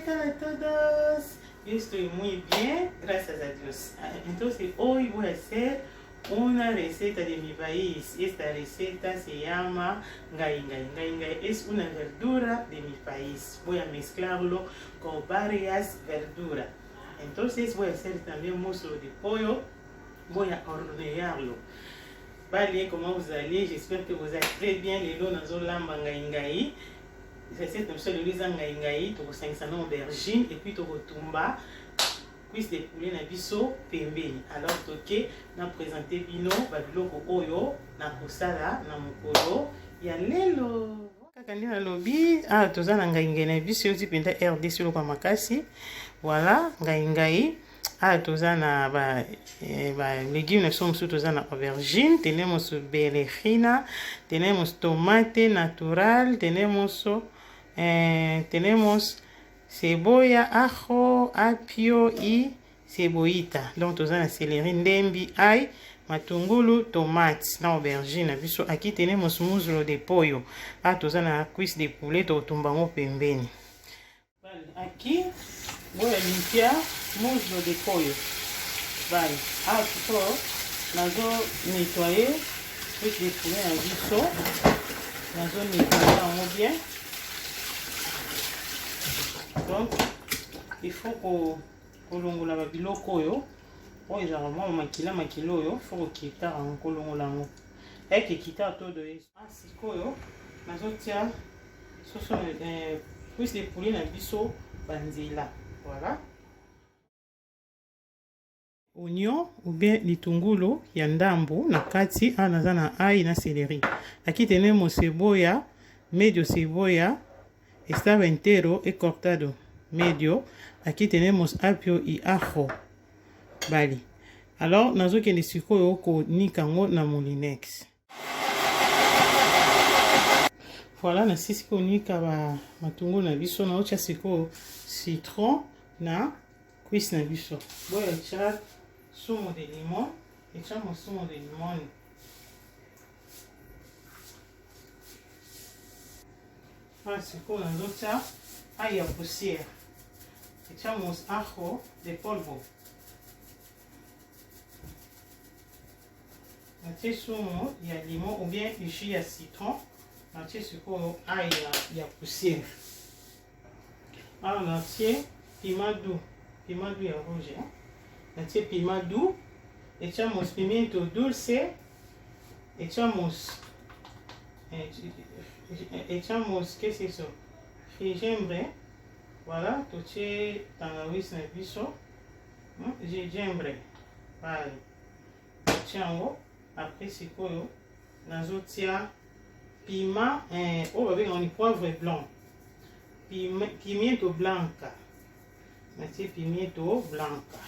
tal a todos? Yo estoy muy bien, gracias a Dios. Ah, entonces hoy voy a hacer una receta de mi país. Esta receta se llama ngai ngai. Ngai ngai es una verdura de mi país. Voy a mezclarlo con varias verduras. Entonces voy a hacer también muslo de pollo. Voy a hornearlo. Vale, comment vous allez? J'espère que vous allez très bien. Lelo nazolamba ngai ngai. Recette na biso lelo eza ngai ngai, tokosangisa na aubergine et puis tokotumba cuisse de poulet na biso pembeni. Alors toke na présenter bino ba biloko oyo nakosala na mokolo ya lelo. Kaka nde nalobi awa toza na ngai ngai na biso euti mpenza RDC eloko ya makasi. Voilà, ngai ngai. Awa toza na ba, eh, ba légumes na biso mosusu, toza na aubergine, tenemos berenjena, tenemos tomate natural, tenemos tenemos cebolla, ajo, apio y cebollita. Donc toza na céleri, ndembi, ail, matungulu, tomate na aubergine na biso. Aquí tenemos muslo de pollo. Awa toza na cuisse de poulet, tokotumba yango pembeni. Vale, aquí voy a limpiar muslo de pollo. Vale, awa sikoyo nazo nettoyer cuisse de poulet na biso, nazo nettoyer yango bien. Donc il faut kolongola ba biloko oyo oyo ezalaka mwa makila makila oyo, faut kokita yango, kolongola yango eke kita todo eso. Ah, sikoyo nazotia soso cuisse de poulet na biso banzela. Voilà, oignon ou bien litungulu ya ndambu na kati. Awa naza na ail na céleri. Aquí tenemos cebolla, medio cebolla estaba entero e cortado medio. Aquí tenemos apio y ajo. Bali, alors nazokende sikoyo konika yango na moulinex. Voilà, nasisi konika ba matungulu na biso, naotya sikoyo citron na cuisse na biso. Voy a echar zumo de limón, echamos zumo de limón. Ah, sikoyo nazotya ail ya poussière, echamos ajo de polvo. Natie sumu ya limon ou bien jus ya citron, natie sikoyo ail ya poussière. Awa natie piment doux, piment doux ya rouge, hein? Natie piment doux, echamos pimiento dulce, echamos echamos qu'est-ce que c'est ça? Gingembre. Voilà, totie tangawisi na biso, gingembre. Vale, natie yango. Après sikoyo nazotia piment oyo babengaka ni poivre blanc, pimiento blanca. Natie pimiento blanca.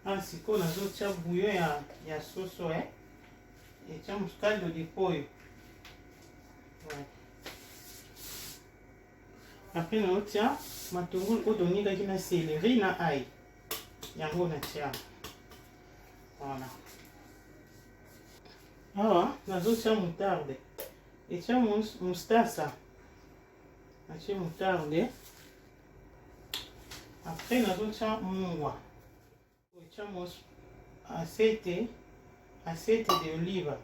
Ah, sikoyo nazotia bouillon ya soso, echamos caldo de pollo. Ouais. Après naotia matungulu oyo tonikaki na céleri na ail, yango natia. Voilà, awa nazotia moutarde, echamos mustasa, natie moutarde. Après nazotia mungwa, echamos aceite, aceite de oliva,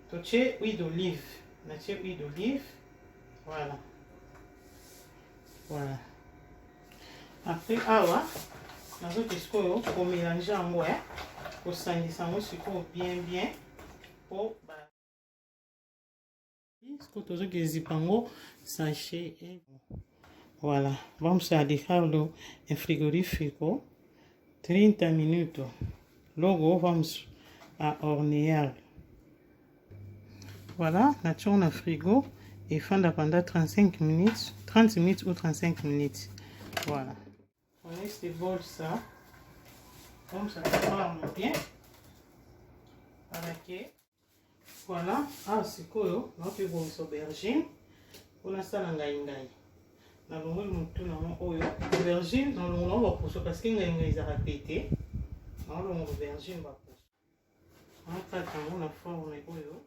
totie huile d'olive, natie huile d'olive. Voilà, voilà. Après awa nazoki sikoyo komélange yango, kosangisa yango sikoyo bien bien po sikoyo tozoki ezipa yango sachet. Voilà, vamos a dejarlo en frigorífico 30 minutos. Luego vamos a hornear. Voilà, natie na frigo efanda pendant 35 minutes, 30 minutes ou 35 minutes. Voilà. On laisse les bolsa. Comme ça forme bien. Para que voilà, ah sikoyo naoki kobongisa aubergine mpo nasala ngai ngai. Nalongoli motu nango oyo aubergine, nalongola yango baposo parce que ngai ngai ezalaka pete. Naolongola aubergine baposo, nakata yango na forme oyo.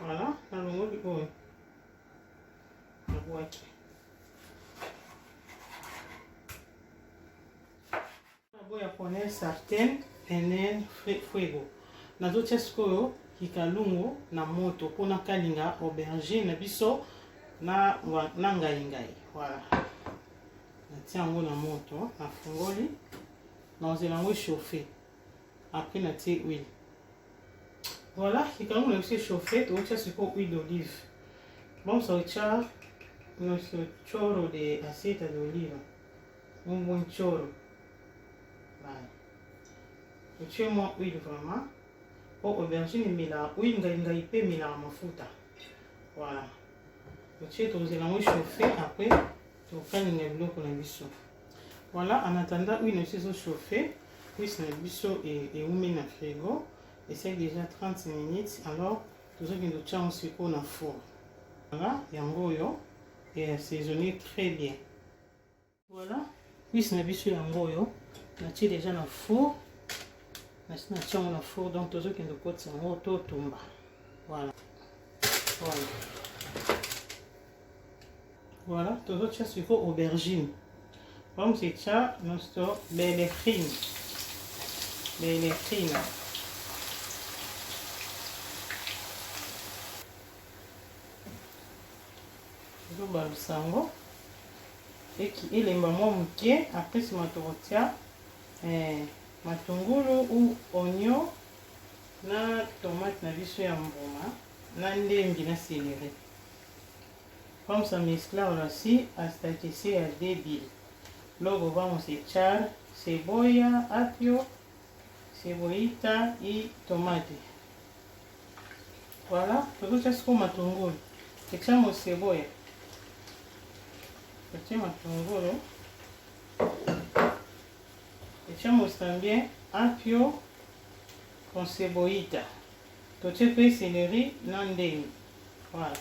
Voilà, nalongoli oyo nabwaki. Voy a poner sartén en el fuego. Nazotia sikoyo kikalungu na moto mpo nakalinga aubergine na biso na, na ngai ngai. Voilà. Natia yango na moto, nafungoli, nazela yango echauffe. Après natie huile. Voilà, kikalungu na biso echauffe, tokotia sikoyo huile d'olive. Vamos a echar nuestro chorro de aceite de oliva. Un buen chorro. Voilà. Otie mwa huile vraiment. Po aubergine emelaka huile, ngai ngai mpe emelaka mafuta. Voilà. Otie, tozela yango echauffe, après tokalinga biloko na biso. Voilà, en attendant huile na biso ezo chauffe, cuisse na biso ewumi na frigo, esali déjà 30 minutes, alors tozokende kotia yango sikoyo na four. Voilà, yango oyo e assaisonné très bien. Voilà, cuisse na biso yango oyo natie déjà na four, nasi natie yango na four, donc tozokende kokotisa yango totumba. Voilà. Voilà. Voilà, tozotia sikoyo aubergine. Vamos echar nuestro berenjena. Berenjena. Tozobalusa yango eki elemba mwa moke, après nsima tokotia matungulu ou oignon na tomate na biso ya mbuma na ndembi na céleri. Vamos a mezclarlo así hasta que sea débil. Luego vamos a echar cebolla, apio, cebollita y tomate. Voilà, tozotia sikoyo matungulu. Echamos cebolla. Totie matungulu. Echamos también apio con cebollita. Totie mpe céleri na ndembi. Voilà.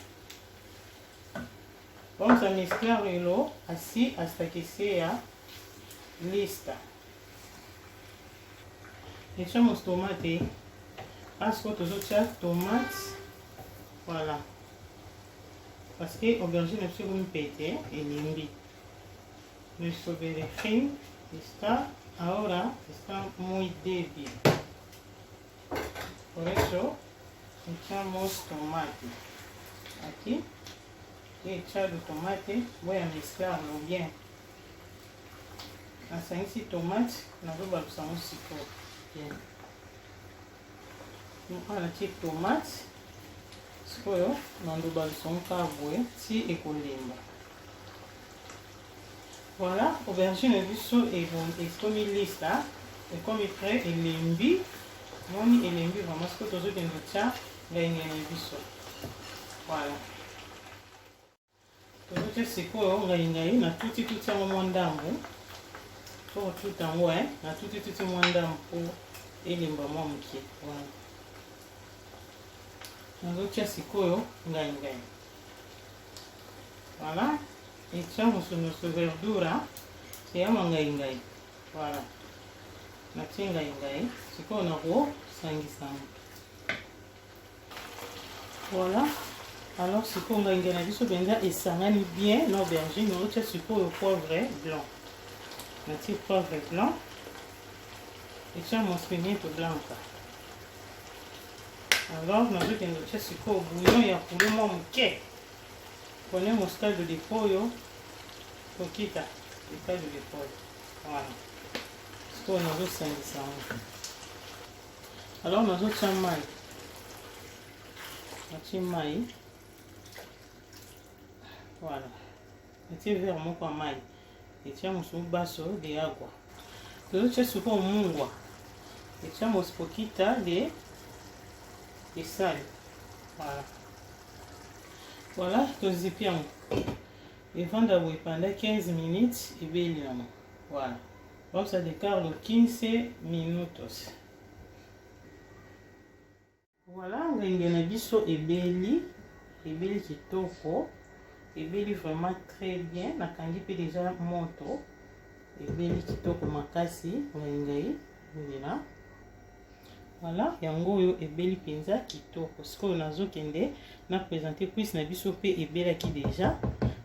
Vamos a mezclarlo así hasta que sea lista. Echamos tomate. Parce que tozotia tomate. Voilà. Parce que aubergine na biso ekomi pete elembi. Nuestro berenjena está ahora está muy débil. Por eso echamos tomate. Aquí he echado tomate, voy a mezclarlo bien. Nasangisi tomate, nazobalusa yango sikoyo bien. Awa natie tomate, sikoyo nandobalusa yango kaka boye ti ekolemba. Voilà, aubergine na biso ekomi lista, ekomi prêt, elembi. Moni elembi vraiment, sikoyo tozokende kotia ngai ngai na biso. Voilà. Tozotia sikoyo ngai ngai na tuti tuti yango mwa ndambu. Tokotuta yango na tuti tuti mwa ndambu po elemba mwa moke. Voilà. Nazotia sikoyo ngai ngai. Voilà. Echamos nuestro verdura. Se llama ngai ngai. Voilà. Natie ngai ngai. Sikoyo nakosangisa yango. Voilà. Alors sikoyo ngai ngai na biso mpenza esangani bien na aubergine. Otia sikoyo poivre blanc. Natie poivre blanc. Echamos pimiento blanca. Alors nazokende kotia sikoyo bouillon ya poulet mwa moke. Ponemos caldo de pollo, poquita de caldo de pollo. Voilà. Sikoyo nazosangisa yango. Alors nazotia mai. Natie mai. Voilà. Natie verre moko ya mai. Echamos un vaso de agua. Tozotia sikoyo mungwa. Echamos poquita de sal. Voilà. Voilà, tozipi yango. Evanda boye pendant 15 minutes ebeli yango. Voilà. Vamos a dejarlo 15 minutos. Voilà, ngenge na biso ebeli, ebeli kitoko, ebeli vraiment très bien. Nakangi mpe deja moto, ebeli kitoko makasi ngai ngai ndela. Voilà, yango oyo ebeli mpenza kitoko. Sikoyo nazokende na présenter cuisse na biso mpe ebelaki déjà.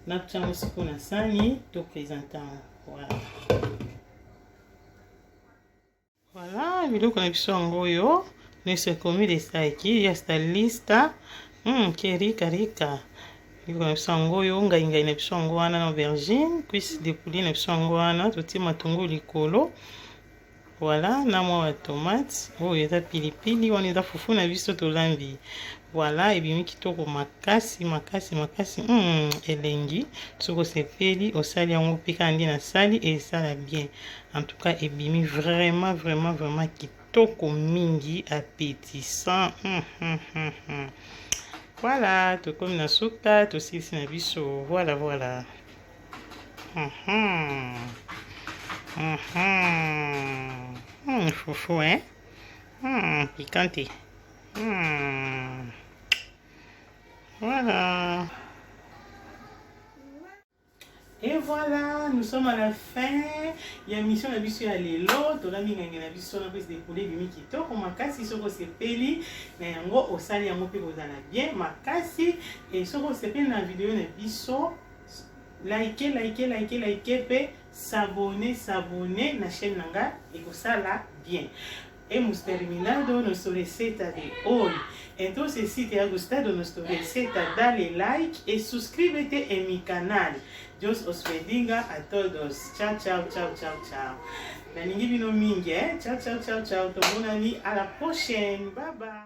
Natia yango sikoyo na sani to présenter yango. Voilà. Voilà, biloko na biso yango oyo. Nuestra comida está aquí, ya está lista. Que rica, rica. Biloko na biso yango oyo, ngai ngai na biso yango wana na aubergine, cuisse de poulet na biso yango wana, totie matungulu likolo. Voilà, na mwa ba tomate, oyo eza pilipili, wana eza fufu na biso tolambi. Voilà, ebimi kitoko makasi makasi makasi. Elengi. Soki osepeli osali yango mpe kaka nde nasali, esala bien. En tout cas ebimi vraiment vraiment vraiment kitoko mingi, appétissant. Voilà, tokomi na suka, tosilisi na biso. Voilà, voilà. Fufu, hein? Piquante. Voilà. Et voilà, nous sommes à la fin ya émission na biso ya lelo. Tolambi ngai na biso na cuisse de poulet, ebimi kitoko makasi. Soki osepeli na yango, osali yango mpe kozala bien makasi. E soki osepeli na video na biso, like, like, like, like mpe s'abonner, s'abonner na chaîne na nga, ekosala bien. Hemos terminado nuestra receta de hoy. Entonces, si te ha gustado nuestra receta, dale like y suscríbete en mi canal. Dios os bendiga a todos. Ciao, ciao, ciao, ciao, ciao. Nalingi bino mingi, eh? Ciao, ciao, ciao, ciao. Tomonani à la prochaine. Bye bye.